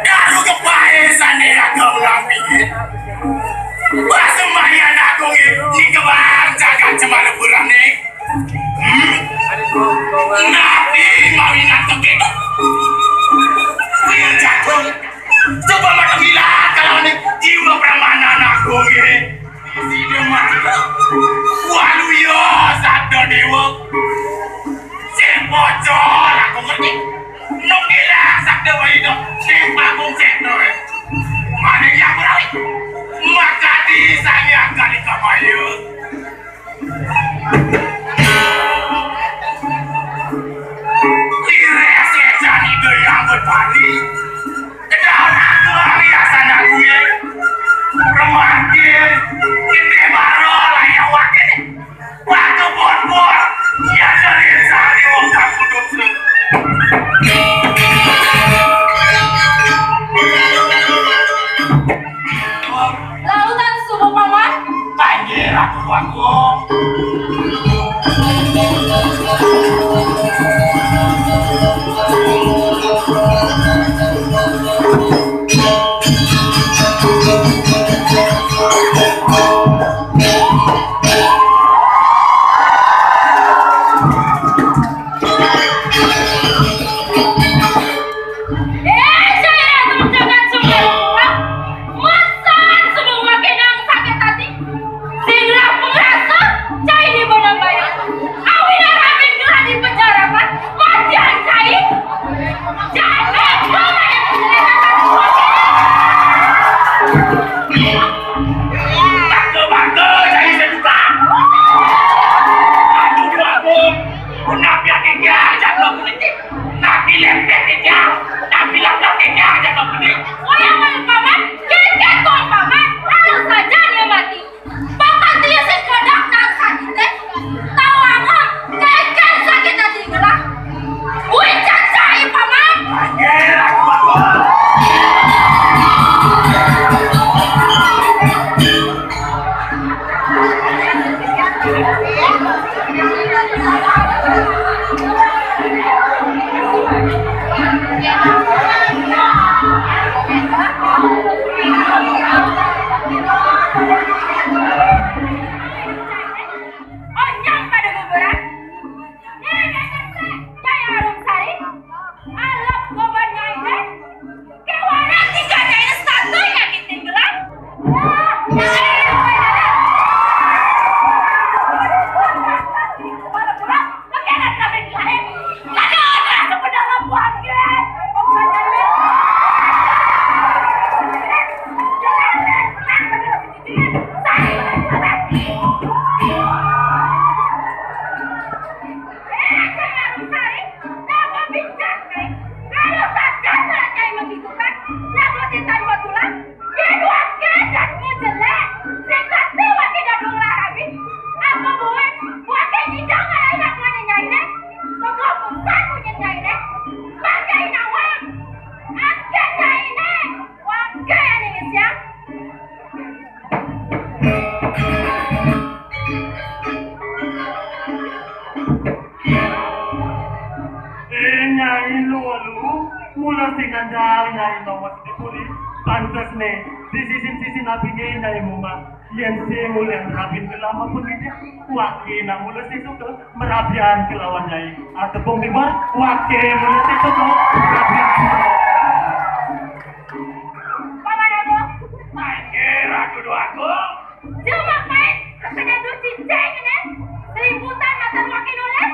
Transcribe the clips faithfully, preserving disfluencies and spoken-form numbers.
Karo kepaesane Raga Wulan Pingit. Pasembahyang agung iki kebang jagat Cemara Purane. Hmm? Nabi mawinan keketok. Kuwi jagung. Coba mata bilang kalawan jiwa pramana agung iki. Sida mati. Waluya sabda dewa. Sing bocor aku ngerti. Nunggilah sabda wae dong. Sing panggung cendol. Maning yang merawit. Makadi Sang Hyang Kalikamaya. Lire sejan Ida Hyang Betari. Kedaon aku aliasan aku ye. Remangke. Kene maro layak wakil. Waktu bor-bor. Ya dari sari wong kampung. Lautan subuh, Paman. Kanjeng Ratu Agung. Eh, cai ratu jagat sumber. Masan semua kenang sakit hati. Sing rampung rasa, cai di benang bayar. Awin arabin gelah di penjara, kan? Wajan cai. Jangan kau ada penjelasan. Bangga-bangga cai sejuta. Aduh, aduh. Punah piaki dia, jatuh politik. Tapi lempek dia, tapi lempek dia aja kau beli. Wayang main paman, keket kong paman, harus saja dia mati. Paman dia sih kodak nang sakit teh. Tahu apa? Keket sakit hati gerak. Wih, cacai paman. Anjir, aku, aku. Onyang pada beberang. Nyai Nyai Harum Sari. Alap goban nyai teh. Kewana tiga nyai satu nyakit tenggelam. Wah, nyai. Ayo saja salah cai menghidupan, lamun ditan betulan, ya dua kejat jelek, sing kati wati dadung larabi, apa buat, wati jijang anak mana nyai ne, toko pusat punya nyai ne, pakai nawang, angkat nyai ne, wangke aning siang. Eh, Nyai Luwu, mula sing ngandal Nyai Nomet di puri. Pantes ne, di sisin-sisin abine Nyai Muma. Yen sing ulian rabin kelama pun dia, wake nang mula sing suka merabian kelawan Nyai. Atepung timur, wake mula sing suka merabian. Paman Agung. Anjir, aku dua aku. Cuma main kepenyandung cincin ini. Selimputan mata wakil oleh.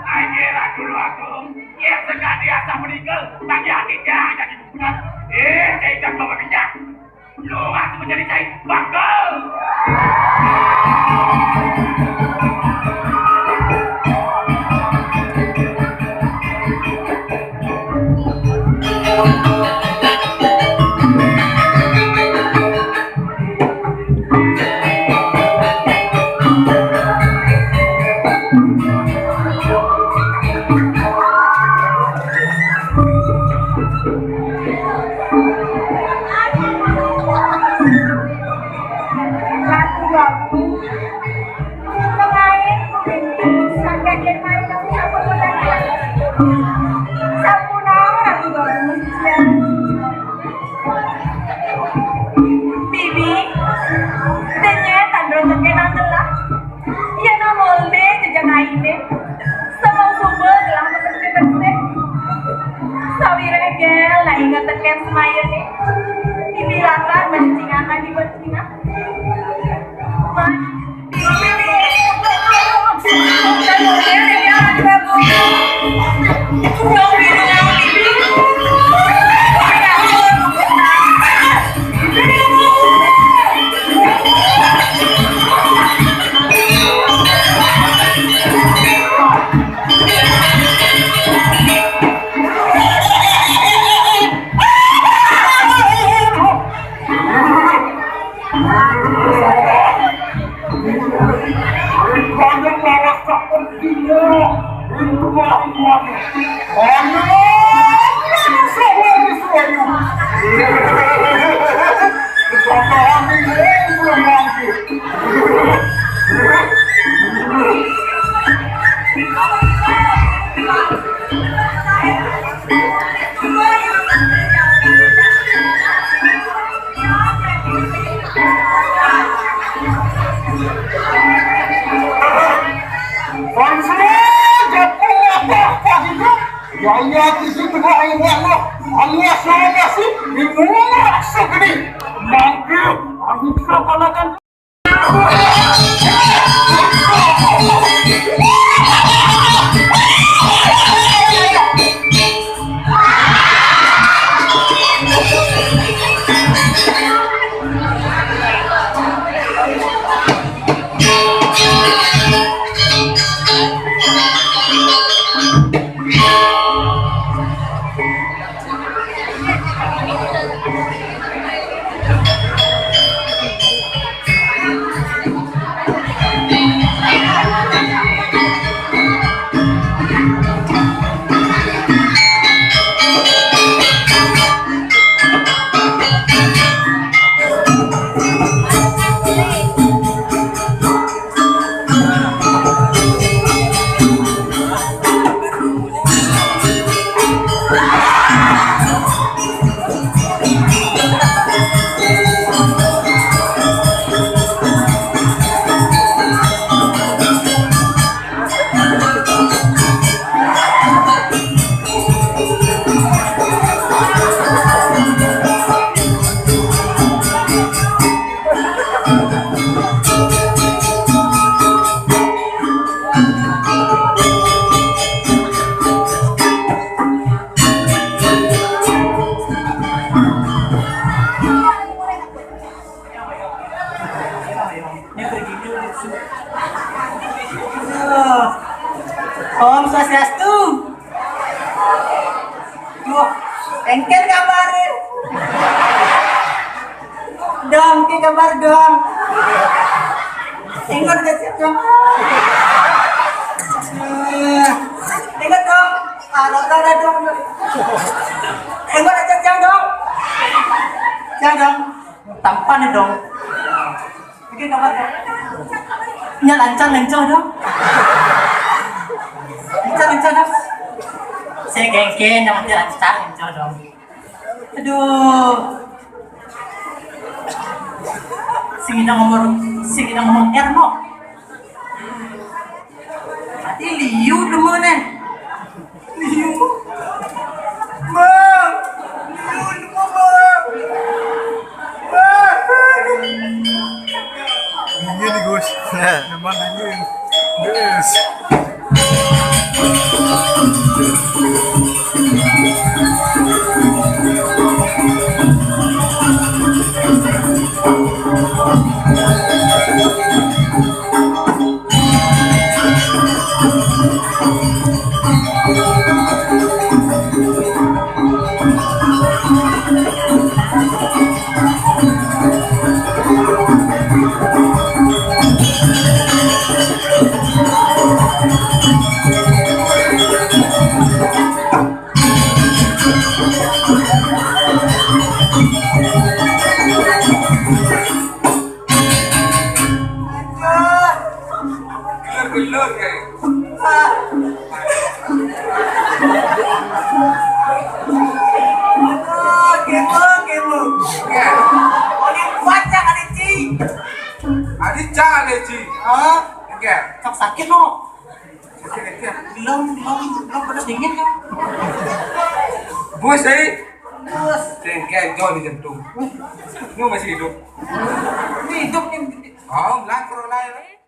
Anjir, aku dua aku. Yang sekali asal meninggal, bagi hatinya jadi bukan. Eh, saya ikan bawa minyak. Lu masih menjadi cai bakal. Pemain kuning, sangka yen main aku sampun menang. Sampun ora dibawa mesti. Bibi, ternyata ndro tekenan telah. Yen omolne jejak aine, semua sumber telah bersih-bersih. Sawireh gel, lah inget teken semayene. Dibilangkan mencingakan di bercingan. Mas, Bangsa, jago apa, Pak Gita? Ya, iya, di sini tengah air, ya, Allah. Allah, saya sih, di rumah segini. Mangkil, aku kepalakan. Om Swastiastu. Wah, engken kabar. Dong, ki kabar dong. Engkon kecil dong. Eh, ingat dong. Kalau ada dong. Engkon kecil dong. Jangan dong. Tampan nih dong. Oke, kabar dong. Nya lancar lencoh dong. Lancar lencoh dong. Saya kengken yang nanti lancar lencoh dong. Aduh. Sing ina ngomong, sing ina ngomong Erno. Ati liu dulu nih. Liu. Bang. Liu dulu, Bang. Bang. Dingin nih, Gus. Ya. Memang dingin. Yes. Ah, enggak. Cok sakit no. Sakit enggak? Belum, belum, belum pada dingin kan? Bos, eh. Bos. Enggak, jauh di jantung. Lu masih hidup. Ini hidup nih. Oh, melangkur lah.